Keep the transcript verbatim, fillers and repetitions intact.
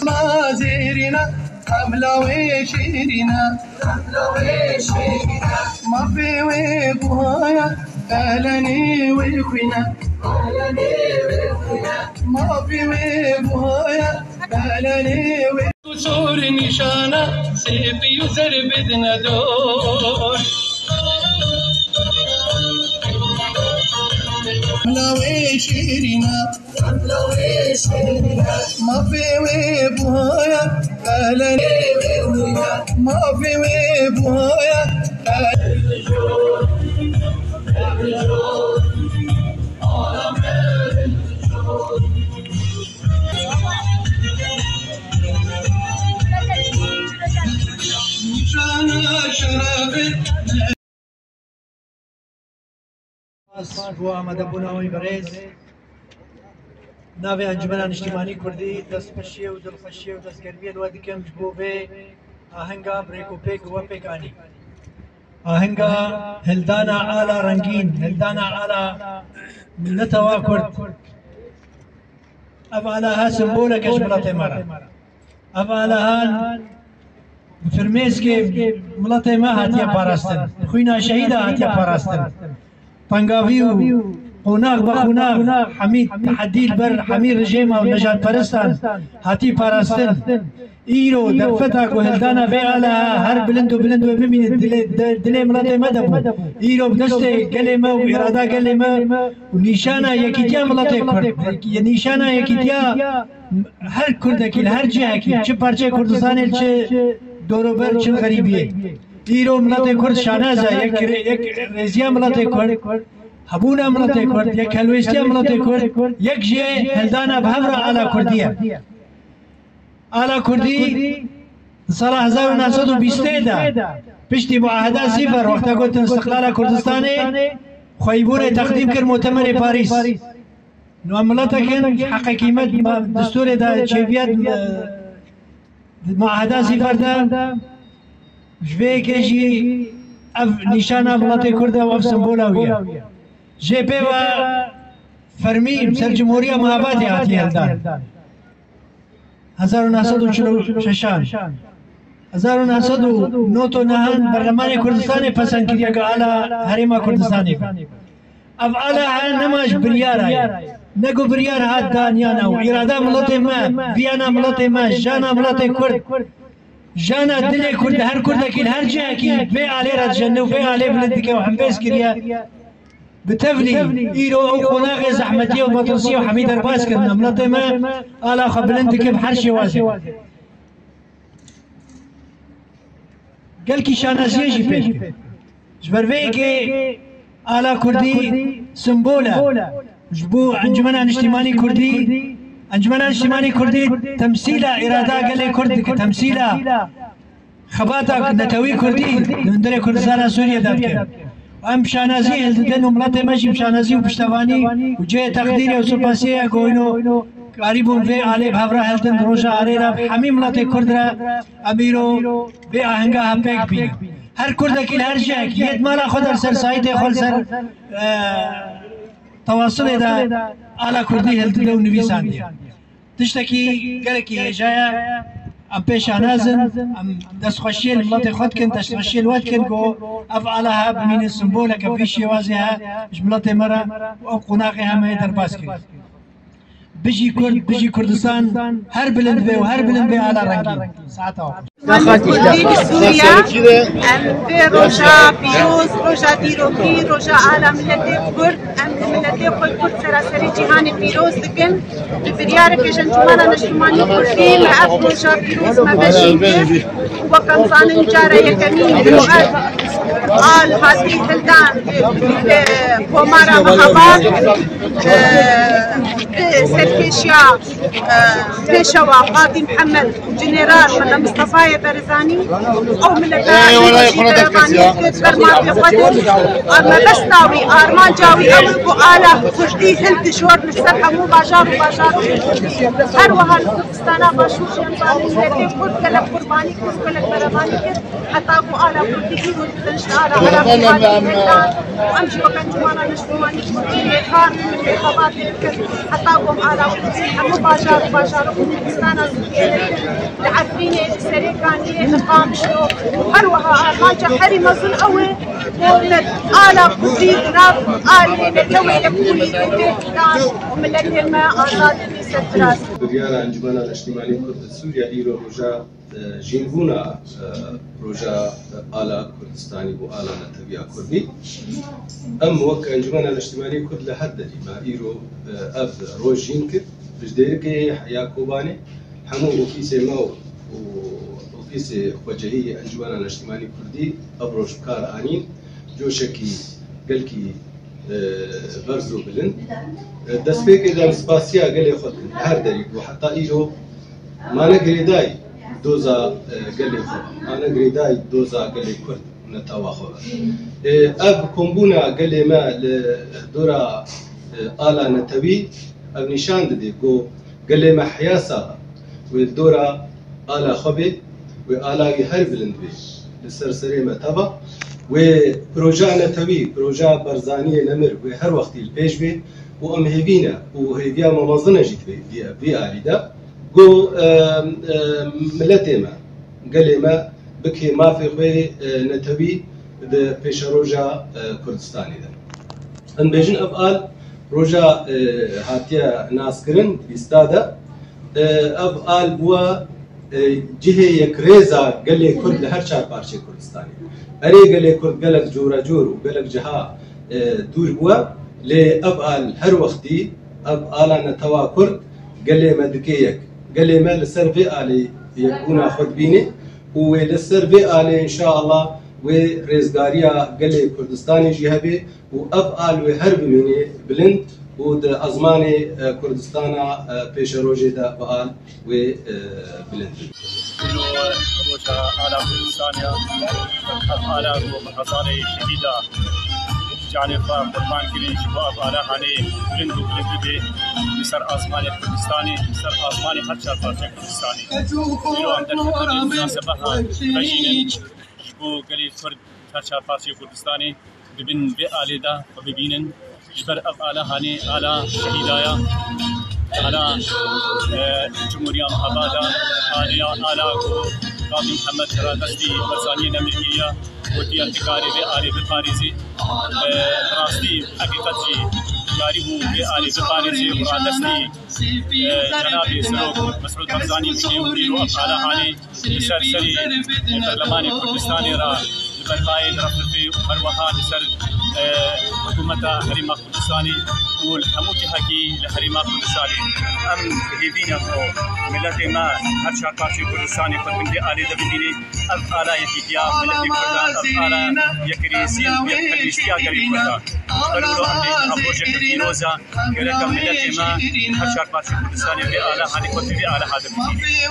Ma zêrîna, emla wê şêrîna. Mafê wê buhaya, belenê wê xwîna. Mafê wê buhaya, belenê wê. Sor nîşana, sêpî û zer bidine dor. Emla wê şêrîna. Mafê wê buhaya, belenê wê buhaya. Mafê wê buhaya, belenê. Nîşana şerefê. Spas bo amadebûna wî berêz. Navê Encumena Niştimanî Kurdî destxweşiyê û dilxweşiyê û destgermiyê li we dikim ji bo vê ahenga bi rêk û pêk we pêk anî. Ahenga hildana ala rengîn, hildana ala mileta wa Kurd. Ev ala ha simboleke ji miletê me re. Ev alahan bi firmêskê miletê me hatiye parastin, bi xwîna şehîda hatiye parastin. Tengavî û qonax be qonax hemî tehedî li ber hemî rejêma û nejadperistan hatî parastin. Îro derfeta ku hildana vê alaha her bilind û bilind wê bimîne dilê, de-, dilê miletê me de bû. Îro bi destê gelê me û îrada gelê me û nîşana yekîtiya miletê Kurd, nîşana yekîtiya her Kurdekî li her cihekî, çi parçeyê Kurdistanê, çi dorober, çi li xerîbiyê. Îro miletê Kurd şanaz e, yek rê-, yek rêziya miletê Kurd, hebûna miletê Kurd, yek helwêstiya miletê Kurd, yek jê hildana bi hev re ala Kurdî ye. Ala Kurdî di sala hezar û neh sed û bîstê de piştî Muaheda Sîfer, wexta gotin Îstiqlala Kurdistanê, xweyîbûnê teqdîm kir Mutemerê Parîs. Nû em miletek in, heqekî me, me destûrê de çêbiya, e, di Muaheda Sîfer de ji vê yekê jî ev nîşana miletê Kurd e û ev simbola wî ye. Jê pê ve fermî ser Cumhuriya Mehabadê hatiye hildan. Hezar û neh sed û çil û şeşan. Hezar û neh sed û nod û nehan Berlemanê Kurdistanê pesend kiriye ku ala Herêma Kurdistanê be. Ev ala he nema ji biryara ye. Ne ku biryar hat dan yana û îrada miletê me, biyana miletê me, jana miletê Kurd, jana dilê Kurd, her Kurdekî li her cihekî vê alê re dijene û vê alê bilind dike û hembêz kiriye. Bi tevlî, îro ew qonaxê zehmetiyê û metirsiyê û hemî derbas kirine. Miletê me ala xwe bilind dike bi her şêwazê. Gelkî şanaziyê jî pê dike. Ji ber vê yekê ala Kurdî simbol e. Ji bo Encumena Niştimanî Kurdî, Encumena Niştimanî Kurdî temsîla îrada gelê Kurd dike, temsîla xebata netewî Kurdî li hundirê Kurdistana Sûriyê de dike. Em bi şanazî hildidin û miletê me jî bi şanazî û piştevanî û cihê teqdîrê û supasiyê ye ku îro karîbûn vê alê bi hev re hildin di roja arê re bi hemî miletê Kurd re em îro vê ahenga hevpêk bînin. Her Kurdekî li her cihekî yê di mala xwe de li ser saytê xwe li ser, e, tewasilê de ala Kurdî hildide û nivîsandiye. Tiştekî gelekî hêja ye. Em pê şanaz in, em destxweşiyê li miletê xwe dikin, destxweşiyê li we dikin ku ev ala he bimîne, simboleke vî şêwazê he ji miletê me re û ew qonaxê he me yê derbas kir. Bijî Kurd, bijî Kurdistan, her bilind be û her bilind be ala rengîn. Saeta xwe. Kurdî li Sûriye, em vê roja pîroz, roja dîrokî, roja ala miletê Kurd, em li miletê xwe Kurd seraserî cîhanê pîroz dikin. Bi biryareke ji Encûmena Niştimanî Kurdî me ev roja pîroz me ve jî kir. Wek em zanin cara yekemîn ku ev al hatî hildan li Komara Mehabad. Di serkêşiya, e, pêşewa Qadî Mihemed, General Mele Mistefayê Barzanî, ew miletê Ê, wela jî berevanî kir, ber mafê xwe de. Mebesta wî, armanca wî ew e ku ala kurdî hilbijor li ser hemû bajar û bajar û her wiha li Kurdistana Başûr jî em zanin miletê kurd gelek qurbanî kir, gelek berevanî kir. Heta ku ala kurdî îro ditin ji ala ala kurdî hildan û em jî wek encûmana niştimanî kurdî lêkar dikin, xebatê dikin. Heta ku em ala kurdî hemû bajar û bajarok û Kurdistana Sûriyê dikin. Li Efrînê, li Serêkaniyê, li Qamişlo û her wiha armanca herî mezin ew e ku me ala kurdî di nav alê netewê yekbûyî de tê hildan û miletê me azad bibî serfiraz. Biryara Encûmena Niştimanî Kurd li Sûriye îro roja e, jînbûna, e, roja, e, ala Kurdistanî bû, ala netewiya Kurdî. Em wek Encûmena Niştimanî Kurd li her derî me îro, e, ev roj jîn kir. Ji Dêrikê heya Kobanê hemû ofîsê me û, û ofîsê xwecehî Encûmena Niştimanî Kurdî ev roj bi kar anîn. Coşekî gelkî e, berz û bilind. E, destpêkê de em spasiya gelê xwe dikin. Her derî ku heta îro mane girêdayî doza, e, gelê xwe, mane girêdayî doza gelê Kurd netewa xwe. E, ev kombûna gelê me li dora, e, ala netewî ev nîşan dide ku gelê me heya sax e. Wê li dora ala xwe bê, wê ala wî her bilind bê li ser serê me teva. Wê proja netewî, proja Barzaniyê nemir wê her wextî li pêş bê û em hêvî ne û hêviya me mezin e jî di vê, vê, vê alî de ku, e, e, miletê me, gelê me bikê mafê xwe, e, netewî di pêşeroja, e, Kurdistanê de. Em bêjin ev al roja, e, hatiye naskirin di bîsta de, e, ev al bûye, e, cihê yekrêza gelê Kurd li her çar parçeyê Kurdistanê. Erê gelê Kurd gelek cûrecûr û gelek ciha, e, dûr bûye, lê ev al her wextî ev ala netewa Kurd gelê me dike yek. Gelê me li ser vê alê yekbûna xwe dibîne û wê li ser vê alê înşaallah wê rêzgariya gelê Kurdistanê jî hebe û ev al wê her bimîne bilind û di ezmanê, e, Kurdistana, e, pêşerojê de bi al wê, e, bilind be. Îro roja ala Kurdistanê ya. Ev ala ku bi hezarê şehîda canê xwe qurban kirin ji bo ev ala hanê bilind û bilind bibe li ser azmanê Kurdistanê, li ser azmanê her çar parçe Kurdistanê. Îro em derketin munasebeha xwe jînin ji bo gelê Kurd her çar parçeyê Kurdistanê. Di bin vê alê de xwe bibînin. Ji ber ev ala hanê ala şehîda ya, ala, e, Cumhuriya Muhabada, ala, ala ku Qadî Mihemed radestî Barzaniyê nemir kiriye, gotiye tu karî vê alê biparêzî. E, rastî, heqîqet jî karîbû vê alê biparêzî û radestî, e, cenabê Serok Mesûd Barzanî bike û îro ev ala hanê li ser serê berlemanê Kurdistanê re li ber bayê direfirfê û her wiha li ser, e, hikûmeta Herêma Kurdistanê û li hemû cihekî li Herêma Kurdistanê. Em hêvî ne ku miletê me her çar parçeyê Kurdistanê xwe di bin vê alê de bibîne. Ev ala yekîtiya miletê Kurd e, ev ala yekrêzî û yekpelwîstiya gelê Kurd e. Ji ber wilo em bêjin ev rojeke pîroz e. Gerek e miletê me her çar parçeyê Kurdistanê vê ala hanê xwe di vê ala hate bibîne.